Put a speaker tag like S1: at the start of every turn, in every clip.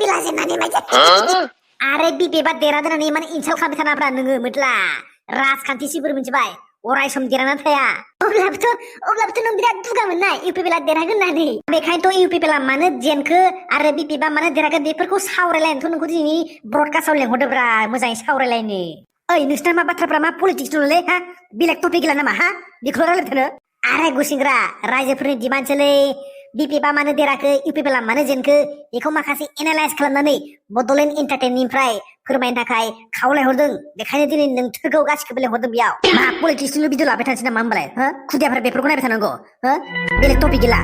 S1: पिला जेननानै आरे बिबेबा देरहादोंनानै माने इनसाल्ट खालामबाय थानाब्रा नोङो मोदला राजखान्थिसिफोर मिथिबाय अराय सम देरहानानै थाया अब्लाबोथ' नों बिराद दुगामोन ना इउपिपिएलआ देरहागोन होननानै बेखायनोथ' इउपिपिएलआ मानो जेनखो आरो बिपिएफआ मानो देरहागोन बेफोरखौ सावरायलायनोथ' नोंखौ दिनै ब्रडकास्टआव लेंहरदोंब्रा मोजाङै सावरायलायनो ओइ नोंसिना मा बाथ्राफ्रा मा पलिटिक्स दङलै हा बेलेग टपिक गैला नामा हा बेखौ रायलायथानो आरे गुसिंग्रा रायजोफोरनि डिमान्डसोलै बिपिएफआ मानो देराखै इउपिपिएलआ मानो जेनखो बेखौ माखासे एनालाइज खालामनानै बड'लेण्ड एन्टारटेनमेन्टनिफ्राय फोरमायनो थाखाय खावलायहरदों बेखायनो दिनै नोंथोरखौ गासिखौबो लेंहरदों बेयाव मा पलिटिक्सनिल' भिडिअ लाबाय थानोसै नामा होमबालाय हो खुदियाफोरा बेफोरखौ नायबाय थानांगौ हो बेलेग टपिक गैला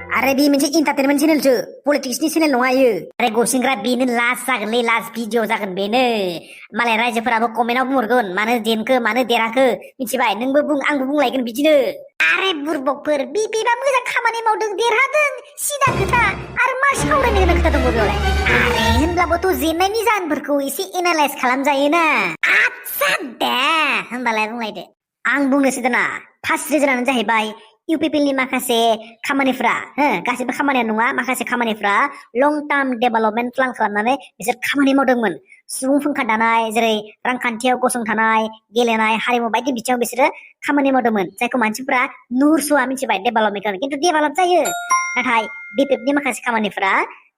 S1: आरे बे मोनसे एन्टारटेनमेन्ट चेनेलसो पलिटिक्सनि चेनेल नङा इयो आरे गुसिंग्रा बेनो लास्ट जागोनलै लास्ट भिडिअ जागोन बेनो मालाय रायजोफोराबो कमेन्टआव बुंहरगोन मानो जेनखो मानो देराखो मिथिबाय नोंबो बुं आंबो बुंलायगोन बिदिनो आरे बुरबकफोर बिपिएफआ मोजां खामानि मावदों देरहादों सिदा खोथा आरो मा सावरायनो गोनां खोथा दंबावो बेयावलाय आरे होनब्लाबोथ' जेननायनि जाहोनफोरखौ एसे एनालाइज खालामजायोना आच्छा दे होनबालाय बुंलायदो आं बुंनोसै दाना फार्स्ट रिजनानो जाहैबाय इउपिपिएलनि माखासे खामानिफ्रा गासिबो खामानिया नङा माखासे खामानिफ्रा लं टार्म डेभेलपमेन्ट प्लान खालामनानै बिसोर खामानि मावदोंमोन सुबुं फुंखा दानाय जेरै रांखान्थियाव गसंथानाय गेलेनाय हारिमु बायदि बिथिङाव बिसोरो खामानि मावदोंमोन जायखौ मानसिफ्रा नुहुरस'आ मिथिबाय डेभेलपमेन्ट खिन्थु डेभेलप जायो नाथाय बिपिएफनि माखासे खामानिफ्रा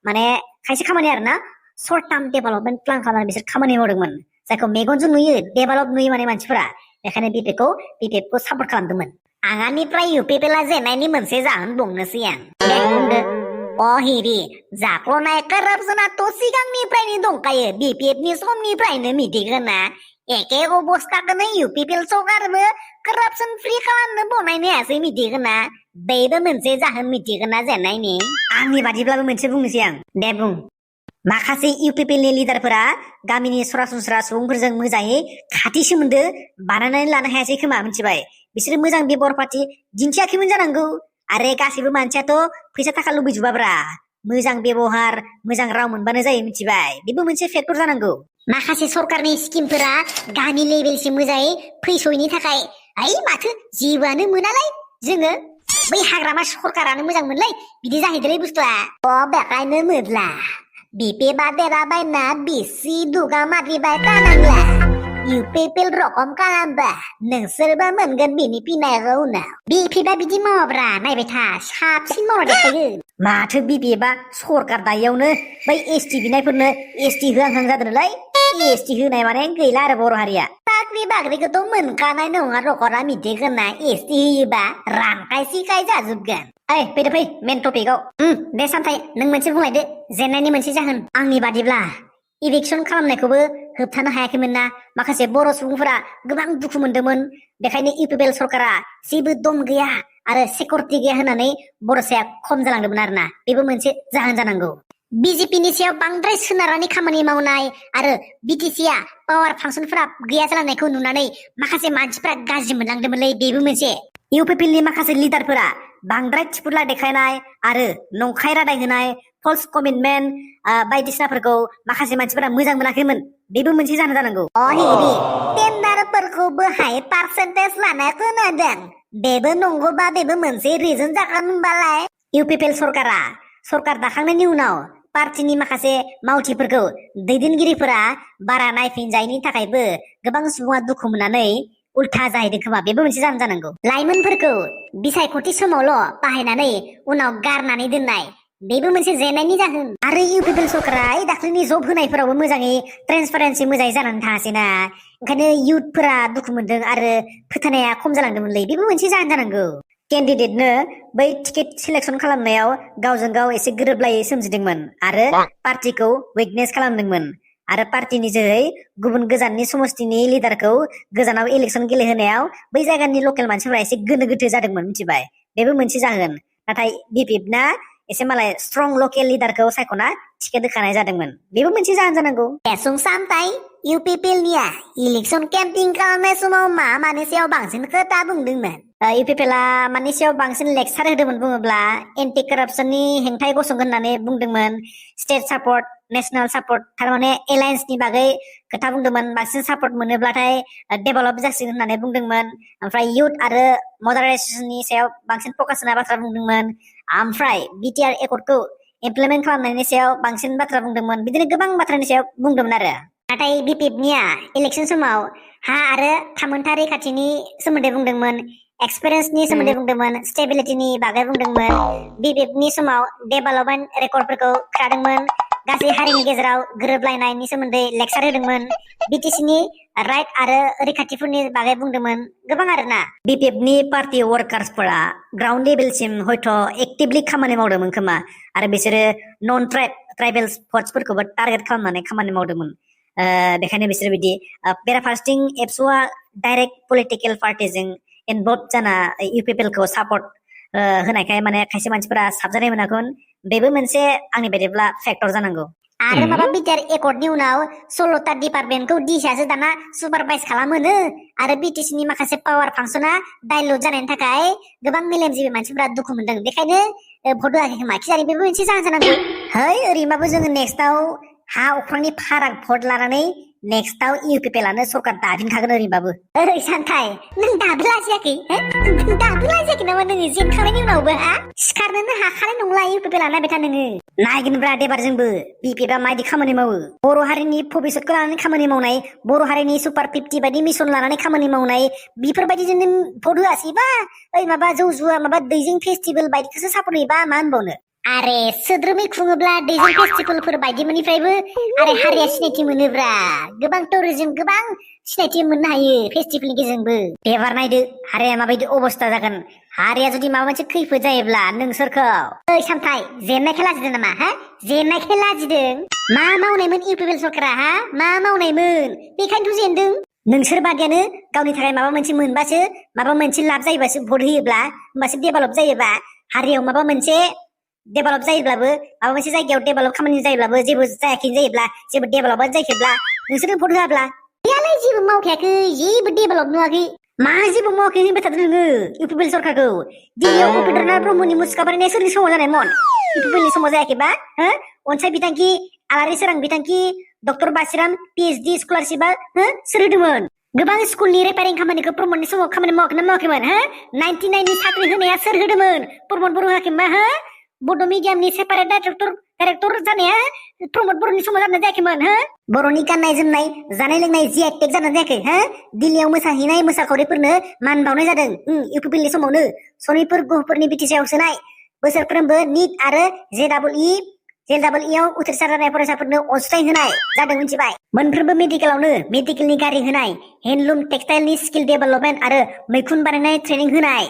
S1: माने खायसे खामानि आरोना सर्ट टार्म डेभेलपमेन्ट प्लान खालामनानै बिसोर खामानि मावदोंमोन जायखौ मेगनजों नुयो डेभेलप नुयो माने मानसिफोरा बेखायनो बिपिएफखौ सापर्ट खालामदोंमोन आंनिफ्राय इउपिपिएलआ जेननायनि मोनसे जाहोन बुंनोसै आं दे बुंदो अहिरि जाख्ल'नाय कारापसनाथ' सिगांनिफ्रायनो दंखायो बिपिएफनि समनिफ्रायनो मिथिगोना एखे अबस्थाखौनो इउपिपिएल सरकारबो कारापसन फ्रि खालामनो बनायनो हायासै मिथिगोना बेबो मोनसे जाहोन मिथिगोना जेननायनि आंनि बादिब्लाबो मोनसे बुंनोसै आं दे बुं माखासे इउपिपिएलनि लिडारफोरा गामिनि सरासनस्रा सुबुंफोरजों मोजाङै खाथि सोमोन्दो बानायनानै लानो हायासै खोमा मिथिबाय बिसोरो मोजां बेबहार पार्टी दिन्थियाखैमोन जानांगौ आरो गासैबो मानसियाथ' फैसा थाखा लुबैजोबाब्रा मोजां बेबहार मोजां राव मोनबानो जायो मिथिबाय बेबो मोनसे फेक्टर जानांगौ माखासे सरकारनि स्किमफोरा गामि लेभेलसिम मोजाङै फैस'यैनि थाखाय ओइ माथो जेबोआनो मोनालाय जोङो बै हाग्रामा सरकारानो मोजां मोनलाय बिदि जाहैदोलै बुस्थुआ बेखायनो मोदला बिपिएफआ देरहाबायना बिसि दुगा मारिबाय थानांला इउपिपिएल रखम खालामबा नोंसोरबो मोनगोन बिनि फिनायखौ उनाव बिपिएफआ बिदि मावाब्रा नायबाय था साबसिन मावना देखायो माथो बिपिएफआ सरकार दायियावनो बै एसटि बिनायफोरनो एसटि होहां जादोंलै एसटि होनाय माने गैला आरो बर' हारिया साख्रि बाख्रिखौथ' मोनखानाय नङा रखरा मिथिगोना एसटि होयोबा रानखाय सिखाय जाजोबगोन ओइ फैदो फै मेन टपिकआव दे सामथाय नों मोनसे बुंलायदो जेननायनि मोनसे जाहोन आंनि बादिब्ला इलेक्सन खालामनायखौबो होबथानो हायाखैमोन ना माखासे बर' सुबुंफोरा गोबां दुखु मोनदोंमोन बेखायनो इउपिपिएल सरकारा जेबो दम गैया आरो सिकिउरिटि गैया होननानै बर'साया खम जालांदोंमोन आरोना बेबो मोनसे जाहोन जानांगौ बिजेपिनि सायाव बांद्राय सोनारनानै खामानि मावनाय आरो बिटिसिआ पावार फांसनफोरा गैया जालांनायखौ नुनानै माखासे मानसिफोरा गाज्रि मोनलांदोंमोनलै बेबो मोनसे इउपिपिएलनि माखासे लिडारफोरा बांद्राय थिफुला देखायनाय आरो नंखाय रादाय होनाय फल्स कमिटमेन्ट बायदिसिनाफोरखौ माखासे मानसिफोरा मोजां मोनाखैमोन बेबो मोनसे जाहोन जानांगौ अहिरि टेन्डारफोरखौबो हाई पार्सेन्टेज लानाय खोनादों बेबो नंगौबा बेबो मोनसे रिजन जागोन होनबालाय इउपिपिएल सरकार दाखांनायनि उनाव पार्टीनि माखासे मावथिफोरखौ दैदेनगिरिफोरा बारा नायफिनजायैनि थाखायबो गोबां सुबुङा दुखु मोननानै उल्था जाहैदों खोमा बेबो मोनसे जाहोन जानांगौ लाइमोनफोरखौ बिसायख'थि समावल' बाहायनानै उनाव गारनानै दोननाय बेबो मोनसे जेननायनि जाहोन आरो इउपिपिएल सरकारा दाख्लैनि जब होनायफोरावबो मोजाङै ट्रेन्सपारेन्सि मोजाङै जानानै थाङासैना ओंखायनो इउथफोरा दुखु मोनदों आरो फोथायनाया खम जालांदोंमोनलै बेबो मोनसे जाहोन जानांगौ केन्डिडेटनो बै टिकेट सिलेक्सन खालामनायाव गावजों गाव एसे गोरोबलायै सोमजिदोंमोन आरो पार्टीखौ उइकनेस खालामदोंमोन आरो पार्टीनि जोहै गुबुन गोजाननि समस्तिनि लिडारखौ गोजानाव इलेक्सन गेलेहोनायाव बै जायगानि लकेल मानसिफोरा एसे गोनो गोथो जादोंमोन मिथिबाय बेबो मोनसे जाहोन नाथाय बिपिएफना एसे मालाय स्ट्रं लकेल लिडारखौ सायख'ना टिकेट होखानाय जादोंमोन बेबो मोनसे जाहोन जानांगौ सामथाय इउपिपिएलनिया इलेक्सन केम्पिं खालामनाय समाव मा मानि सायाव बांसिन खोथा बुंदोंमोन इउपिपिएलआ मानि सायाव बांसिन लेक्सार होदोंमोन बुङोब्ला एन्टि कारापसननि हेंथायै गसंगोन होननानै बुंदोंमोन स्टेट सापर्ट नेशनेल सापर्ट थारमाने एलायन्सनि बागै खोथा बुंदोंमोन बांसिन सापर्ट मोनोब्लाथाय डेभेलप जासिगोन होननानै बुंदोंमोन ओमफ्राय इउथ आरो मडाराइजेसननि सायाव बांसिन फकास होनाय बाथ्रा बुंदोंमोन ओमफ्राय बिटिआर एकर्डखौ इमप्लिमेन्ट खालामनायनि सायाव बांसिन बाथ्रा बुंदोंमोन बिदिनो गोबां बाथ्रानि सायाव बुंदोंमोन आरो नाथाय बिपिएफनिया इलेक्सन समाव हा आरो थामोनथा रैखाथिनि सोमोन्दै बुंदोंमोन एक्सपिरियेन्सनि सोमोन्दै बुंदोंमोन स्टेबिलिटिनि बागै बुंदोंमोन बिपिएफनि समाव डेभेलपमेन्ट रेकर्डफोरखौ खोनादोंमोन गासै हारिनि गेजेराव गोरोबलायनायनि सोमोन्दै लेक्सार होदोंमोन बिटिसिनि राइट आरो रैखाथिफोरनि बागै बुंदोंमोन गोबां आरोना बिपिएफनि पार्टी वर्कार्सफोरा ग्राउन्ड लेभेलसिम हयथ' एक्टिभलि खामानि मावदोंमोन खोमा आरो बिसोरो नन ट्राइबेल भट्सफोरखौबो टारगेट खालामनानै खामानि मावदोंमोन बेखायनो बिसोर बिदि बेराफारसेथिं एबसुआ डाइरेक्ट पलिटिकेल पार्टिजों इनभल्भ जाना इउपिपिएलखौ सापर्ट होनायखाय माने खायसे मानसिफोरा साबजानाय मोनाखै बेबो मोनसे आंनि बायदिब्ला फेक्टर जानांगौ आरो माबा बिटिआर एकर्डनि उनाव 16टा डिपार्टमेन्टखौ डिसासो दाना सुपारभाइज खालामोनो आरो बिटिसिनि माखासे पावार फांसना डाइलुट जानायनि थाखाय गोबां मेलेमजिबि मानसिफोरा दुखु मोनदों बेखायनो भट होआखै खोमा खिजानि बेबो मोनसे जाहोन जानांगौ है ओरैबाबो जोङो नेक्स्टआव हा अख्रांनि फाराग भट लानानै नेक्स्टआव इउपिपिएलआनो सरकार दाफिनखागोन ओरैबाबो ओरै सानथाय नों दाबो लाजियाखै दाबो लाजियाखै नामा नोङो जेनखांनायनि उनावबो हा सिखारनोनो हाखानाय नंला इउपिपिएलआ नायबाय था नोङो नायगोनब्रा देबार जोंबो बिपिएफआ माबायदि खामानि मावो बर' हारिनि भबिसतखौ लानानै खामानि मावनाय बर' हारिनि सुपार 50 बायदि मिशन लानानै खामानि मावनाय बेफोरबायदिजोंनो भट होआसैबा ओइ माबा जौ जुवा माबा दैजिं फेस्टिभेल बायदिखौसो सापर्ट होयोबा मा होनबावनो आरे सोद्रोमै खुङोब्ला दैजिं फेस्टिभेलफोर बायदिमोननिफ्रायबो आरे हारिया सिनायथि मोनोब्रा गोबां टुरिजम गोबां सिनायथि मोननो हायो फेस्टिभेलनि गेजेरजोंबो एबार नायदो हारिया माबायदि अबस्था जागोन हारिया जुदि माबा मोनसे खैफोद जायोब्ला नोंसोरखौ ओइ सामथाय जेननायखाय लाजिदों नामा हा जेननायखाय लाजिदों मा मावनायमोन इउपिपिएल सरकारा हा मा मावनायमोन बेखायनोथ' जेनदों नोंसोर बादियानो गावनि थाखाय माबा मोनसे मोनबासो माबा मोनसे लाब जायोबासो भट होयोब्ला होमबासो डेभेलप जायोबा हारियाव माबा मोनसे डेभेलप जायोब्लाबो माबा मोनसे जायगायाव डेभेलप खामानि जायोब्लाबो जेबो जायाखै जायोब्ला जेबो डेभेलपआनो जायाखैब्ला नोंसोरो भट होआब्ला बेयालाय जेबो मावखायाखै जेबो डेभेलप नुवाखै मा जेबो मावाखै होनबाय थादों नोङो इउपिपिएल सरकारखौ दिल्लीयाव उपेन्द्रनाथ ब्रह्मनि मुसुखा बानायनाया सोरनि समाव जानायमोन इउपिपिएलनि समाव जायाखैबा अनसाय बिथांखि आलारि सोरां बिथांखि डक्टर बासिराम पिएइचडि स्कलारशिपआ सोर होदोंमोन गोबां स्कुलनि रिपेयारिं खामानिखौ प्रमदनि समाव खामानि मावाखैना मावाखैमोन 99 नि साख्रि होनाया सोर होदोंमोन प्रमद बर' होआखैमोन मा बड' मिडियामनि सेपारेट डाइरेक्टर जानाया प्रमद बर'नि समाव जाना जायाखैमोन बर'नि गाननाय जोमनाय जानाय लोंनाय GI टेग जाना जायाखै दिल्लीयाव मोसाहैनाय मोसाखावरिफोरनो मान बावनाय जादों इउपिपिएलनि समावनो सनितपुर गुहपुरनि बिटिसिआव सोनाय बोसोरफ्रोमबो निट आरो जेआव उथ्रिसार जानाय फरायसाफोरनो अनसुंथाइ होनाय जादों मिथिबाय मोनफ्रोमबो मेडिकेलनि गारि होनाय हेन्डलुम टेक्सटाइलनि स्किल डेभेलपमेन्ट आरो मैखुन बानायनाय ट्रेनिं होनाय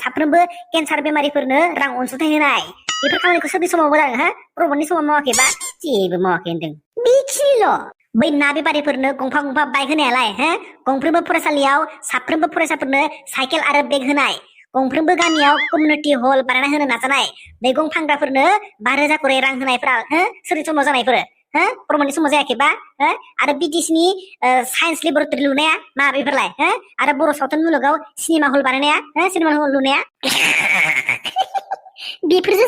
S1: साफ्रोमबो केन्सार बेमारिफोरनो रां अनसुंथाइ होनाय बेफोर खामानिखौ सोरनि समाव मावदों प्रमदनि समाव मावाखैबा जेबो मावाखै होनदों बेखिनिल' बै ना बेफारिफोरनो गंफा गंफा बाइक होनायालाय गंफ्रोमबो फरायसालियाव साफ्रोमबो फरायसाफोरनो साइकेल आरो बेग होनाय गंफ्रोमबो गामियाव कमिउनिटि हल बानायना होनो नाजानाय मैगं फानग्राफोरनो 5,000 करि रां होनायफ्रा सोरनि समाव जानायफोर प्रमदनि समाव जायाखैबा आरो बिटिसिनि साइन्स लेबरेटरि लुनाया मा बेफोरलाय आरो बर' सावथुन मुलुगाव सिनेमा हल बानायनाया सिनेमा हल लुनाया बेफोरजों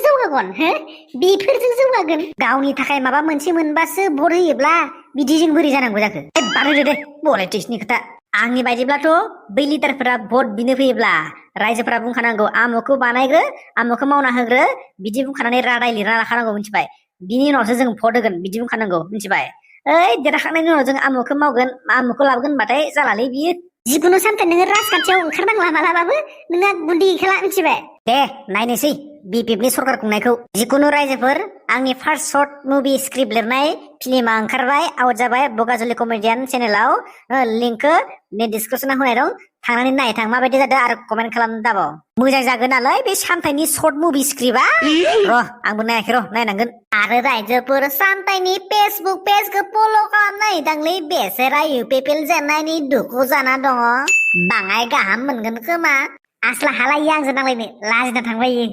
S1: जौगागोन गावनि थाखाय माबा मोनसे मोनबासो भट होयोब्ला बिदिजों बोरै जानांगौ जाखो बानायदो दे पलिटिक्सनि खोथा आंनि बायदिब्लाथ' बै लिडारफोरा भट बिनो फैयोब्ला रायजोफोरा बुंखानांगौ आमुखौ बानायग्रो आमुखौ मावना होग्रो बिदि बुंखानानै रादाय लिरना लाखानांगौ मिथिबाय बिनि उनावसो जों भट होगोन बिदि बुंखानांगौ मिथिबाय ओइ देरहाखांनायनि उनाव जों आमुखौ मावगोन आमुखौ लाबोगोन होनबाथाय जालालै बियो जिखुनु सामथाय नोङो राजखान्थियाव ओंखारनांला मालाबाबो नोंहा गुन्दै गैखाला मिथिबाय दे नायनोसै बिपिएफनि सरकार खुंनायखौ जिखुनु रायजोफोर आंनि फार्स्ट शर्ट मुभि स्क्रिप्ट लिरनाय फिल्मा ओंखारबाय आउट जाबाय बगाजुलि कमेडियान चेनेलाव लिंकखौ डिसक्रिपसनाव होनाय दं थांनानै नायथां माबायदि जादों आरो कमेन्ट खालामनो दाबाव मोजां जागोन नालाय बे सामथायनि शर्ट मुभि स्क्रिप्टआ आंबो नायाखै नायनांगोन आरो रायजोफोर सामथायनि फेसबुक पेजखौ फल' खालामनाय दांलै बेसेरा इउपिपिएल जेननायनि दुखु जाना दङ बाङाय गाहाम मोनगोन खोमा आस्ला हालायो आंजों नांलायनो लाजिना थांबायो